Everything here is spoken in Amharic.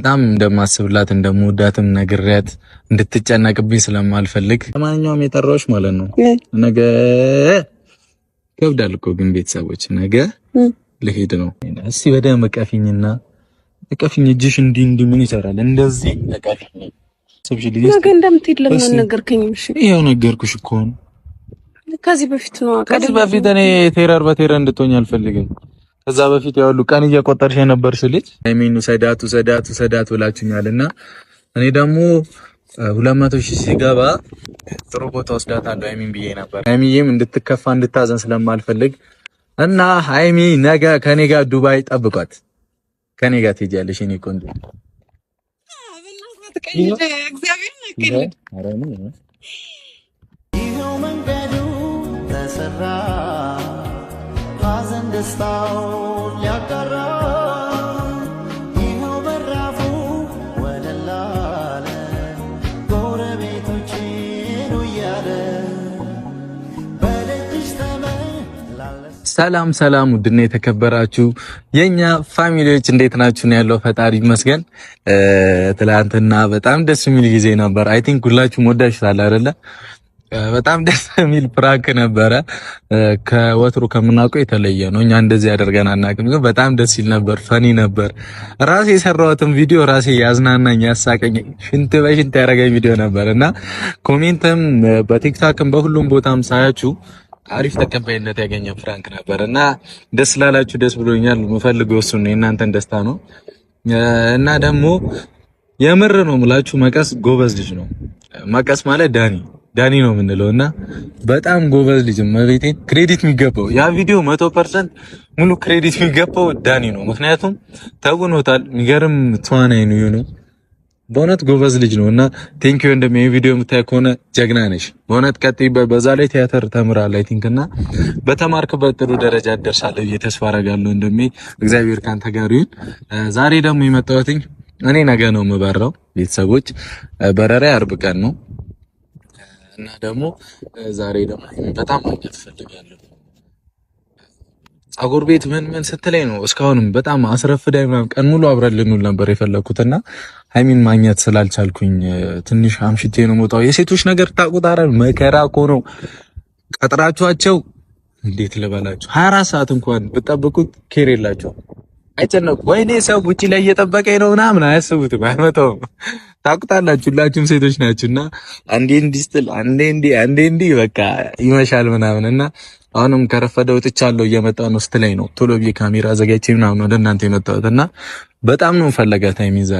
በጣም እንደማስብላት እንደምወዳትም ነግሬያት እንድትጨነቅብኝ ስለማልፈልግ ለማንኛውም የጠራሁሽ ማለት ነው። ነገ ከብዳል እኮ ግን ቤተሰቦች ነገ ልሄድ ነው። እስቲ በደንብ እቀፊኝና እቀፊኝ። እጅሽ እንዲህ እንዲህ ምን ይሰራል? እንደዚህ እቀፊኝ። ነገ እንደምትሄድ ለምን አልነገርከኝም? እሺ ይኸው ነገርኩሽ እኮ ከዚህ በፊት ነው። ከዚህ በፊት እኔ terror በ terror እንድትሆኝ አልፈልግም። ከዛ በፊት ያው ቀን እየቆጠርሽ የነበርሽ ልጅ ሃይሚን ሰዳቱ ሰዳቱ ሰዳቱ ብላችሁኛል እና እኔ ደግሞ 200,000 ሲገባ ጥሩ ቦታ ወስዳታለሁ ሃይሚን ብዬ ነበር። ሃይሚዬም እንድትከፋ እንድታዘን ስለማልፈልግ እና ሃይሚ ነገ ከኔ ጋር ዱባይ ጠብቋት፣ ከኔ ጋር ትሄጃለሽ የኔ ቆንጆ። ይኸው መንገዱ ተሰራ ሐዘን ደስታውን ሊያጋራ ይኸው በራፉ ወለላለ ጎረቤቶችን እያለ በደጅሽ ተመላለስ። ሰላም ሰላም፣ ውድና የተከበራችሁ የኛ family ዎች እንዴት ናችሁ? ነው ያለው። ፈጣሪ ይመስገን። ትላንትና በጣም ደስ የሚል ጊዜ ነበር። I think ሁላችሁም ወዳችሁታል አይደለ? በጣም ደስ የሚል prank ነበረ። ከወትሮ ከምናውቀው የተለየ ነው። እኛ እንደዚህ ያደርገን አናውቅም፣ ግን በጣም ደስ ይል ነበር። Funny ነበር። ራሴ የሰራሁትን ቪዲዮ ራሴ ያዝናናኝ፣ ያሳቀኝ፣ ሽንት በሽንት ያደረገኝ ቪዲዮ ነበር እና comment ም በቲክታክም በሁሉም ቦታም ሳያችሁ አሪፍ ተቀባይነት ያገኘ prank ነበር እና ደስ ላላችሁ ደስ ብሎኛል። የምፈልገው እሱን ነው፣ የእናንተን ደስታ ነው። እና ደግሞ የምር ነው የምላችሁ መቀስ ጎበዝ ልጅ ነው። መቀስ ማለት ዳኒ ዳኒ ነው የምንለው እና በጣም ጎበዝ ልጅ መቤቴን credit የሚገባው ያ ቪዲዮ 100% ሙሉ credit የሚገባው ዳኒ ነው። ምክንያቱም ተውኖታል። የሚገርም ተዋናይ ነው የሆነው። በእውነት ጎበዝ ልጅ ነው እና thank you ወንድሜ፣ ቪዲዮ የምታይ ከሆነ ጀግና ነሽ በእውነት ቀጥይበት። በዛ ላይ ቲያትር ተምራል I think እና በተማርክበት ጥሩ ደረጃ ትደርሳለህ ብዬ ተስፋ አደርጋለሁ። ወንድሜ እግዚአብሔር ካንተ ጋር ይሁን። ዛሬ ደግሞ የመጣሁት እኔ ነገ ነው የምበረው ቤተሰቦች፣ በረራ አርብ ቀን ነው እና ደግሞ ዛሬ ደግሞ በጣም ማግኘት እፈልጋለሁ። ፀጉር ቤት ምን ምን ስትለኝ ነው እስካሁንም በጣም አስረፍዳኝ ምናምን ቀን ሙሉ አብረን ልንውል ነበር የፈለኩትና ሃይሚን ማግኘት ስላልቻልኩኝ ትንሽ አምሽቼ ነው የምወጣው። የሴቶች ነገር ታውቁታላችሁ፣ መከራ እኮ ነው። ቀጥራችኋቸው እንዴት ልበላችሁ 24 ሰዓት እንኳን ብጠብቁት care የላቸውም። አይጨነቁ። ወይኔ ሰው ውጪ ላይ እየጠበቀኝ ነው ምናምን አያስቡትም፣ አይመጣውም። ታውቁታላችሁ፣ ሁላችሁም ሴቶች ናችሁ እና አንዴ እንዲህ ስትል አንዴ እንዲህ አንዴ እንዲህ በቃ ይመሻል ምናምን እና አሁንም ከረፈደ ወጥቻለሁ እየመጣሁ ነው ስትለኝ ነው ቶሎ ብዬ ካሜራ አዘጋጅቼ ምናምን ወደ እናንተ የመጣሁት እና በጣም ነው ፈለጋት ሃይሚን ዛሬ።